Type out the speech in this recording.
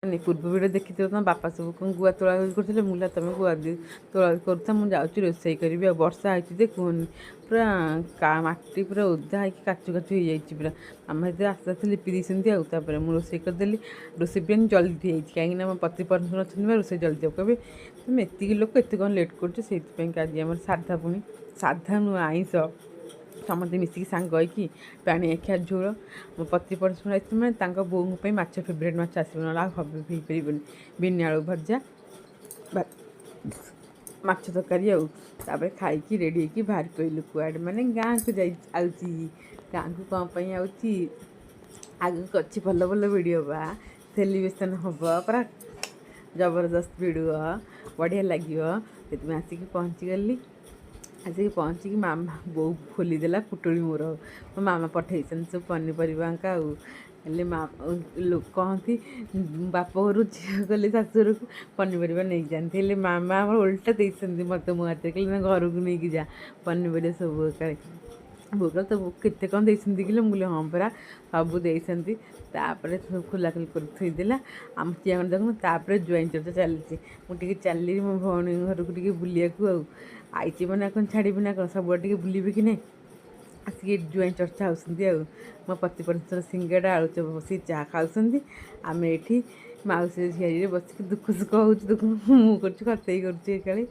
ପୂର୍ବ ଭିଡ଼ିଓ ଦେଖିଥିବ ତମ ବାପା ସବୁ କ'ଣ ଗୁଆ ତୋଳା କରୁଥିଲେ। ମୁଁ କହିଲି, ତମେ ଗୁଆ ତୋଳା କରୁଥା, ମୁଁ ଯାଉଛି ରୋଷେଇ କରିବି। ଆଉ ବର୍ଷା ହେଇଛି ଯେ କୁହନି, ପୁରା ମାଟି ପୁରା ଓଦା ହେଇକି କାଚୁ କାଚୁ ହେଇଯାଇଛି ପୁରା। ଆମେ ସେଥିରେ ଆସ୍ତେ ଆସ୍ତେ ଲିପି ଦେଇଛନ୍ତି। ଆଉ ତାପରେ ମୁଁ ରୋଷେଇ କରିଦେଲି। ରୋଷେଇ ବି ଜଲ୍ଦି ହେଇଛି, କାହିଁକିନା ମୋ ପତି ପରମେଶ୍ୱର ଅଛନ୍ତି ବା ରୋଷେଇ ଜଲ୍ଦି ହେବ। କହିବେ, ତୁମେ ଏତିକି ଲୋକ ଏତେ କ'ଣ ଲେଟ୍ କରୁଛ? ସେଇଥିପାଇଁ ଆଜି ଆମର ସାଧା, ପୁଣି ସାଧା ନୁହଁ, ଆଇଁଷ। ସମସ୍ତେ ମିଶିକି ସାଙ୍ଗ ହେଇକି ପାଣି ଖିଆ ଝୋଳ। ମୋ ପତି ପରମେଶ୍ୱର ଆସିଥିଲେ ମାନେ ତାଙ୍କ ବୋଉଙ୍କ ପାଇଁ ମାଛ, ଫେଭରେଟ୍ ମାଛ ଆସିବ, ନହେଲେ ଆଉ ହେଇପାରିବନି। ବିନି ଆଳୁ ଭଜା, ମାଛ ତରକାରୀ। ଆଉ ତାପରେ ଖାଇକି ରେଡ଼ି ହେଇକି ବାହାରି ପଡ଼ିଲୁ। କୁଆଡ଼େ ମାନେ ଗାଁକୁ ଯାଇ ଆଉଛି। ଗାଁକୁ କ'ଣ ପାଇଁ ଆଉଛି? ଆଗକୁ ଅଛି ଭଲ ଭଲ ଭିଡ଼ିଓ ବା ସେଲିବ୍ରେସନ୍ ହେବ, ପୁରା ଜବରଦସ୍ତ ଭିଡ଼ିଓ, ବଢ଼ିଆ ଲାଗିବ। ସେଥିପାଇଁ ଆସିକି ପହଞ୍ଚିଗଲି। ଆସିକି ପହଞ୍ଚିକି ମାମା ବୋଉ ଖୋଲିଦେଲା ପୁଟୁଳି ମୋର। ମୋ ମାମା ପଠେଇଛନ୍ତି ସବୁ ପନିପରିବା। ଆଉ ହେଲେ ମା କହନ୍ତି, ବାପ ଘରୁ ଝିଅ ଗଲେ ଶାଶୁଘରକୁ ପନିପରିବା ନେଇକି ଯାଆନ୍ତି। ହେଲେ ମାମା ଆମର ଓଲଟା ଦେଇଛନ୍ତି ମୋତେ ମୋ ହାତରେ, କହିଲେ ନା ଘରକୁ ନେଇକି ଯା ପନିପରିବା ସବୁ। ଏକାଳେ ବୋଉ କହିଲା, ତ କେତେ କ'ଣ ଦେଇଛନ୍ତି କିଲୋ? ମୁଁ କହିଲି, ହଁ ପରା, ସବୁ ଦେଇଛନ୍ତି। ତାପରେ ସବୁ ଖୋଲାଖୋଲି କରି ଥୋଇଦେଲା। ଆମ ଚିଆଁ ଦେଖୁନ। ତାପରେ ଜ୍ୱାଇଁ ଚର୍ଚ୍ଚା ଚାଲିଛି। ମୁଁ ଟିକେ ଚାଲିଲି ମୋ ଭଉଣୀ ଘରକୁ ଟିକେ ବୁଲିବାକୁ। ଆଉ ଆଇଛି ମାନେ କ'ଣ ଛାଡ଼ିବି ନା କ'ଣ? ସବୁଆଡ଼େ ଟିକେ ବୁଲିବି କି ନାହିଁ? ଆସିକି ଏଠି ଜ୍ୱାଇଁ ଚର୍ଚ୍ଚା ହେଉଛନ୍ତି। ଆଉ ମୋ ପତି ପରମେଶ୍ୱର ସିଙ୍ଗଡ଼ା ଆଳୁଚପ ବସିକି ଚାହା ଖାଉଛନ୍ତି। ଆମେ ଏଠି ମାଉସୀ ଝିଆରୀରେ ବସିକି ଦୁଃଖ ସୁଖ ହେଉଛୁ। ଦୁଃଖ ମୁଁ କରୁଛି, ଖତେଇ କରୁଛି ଏକାଳେ।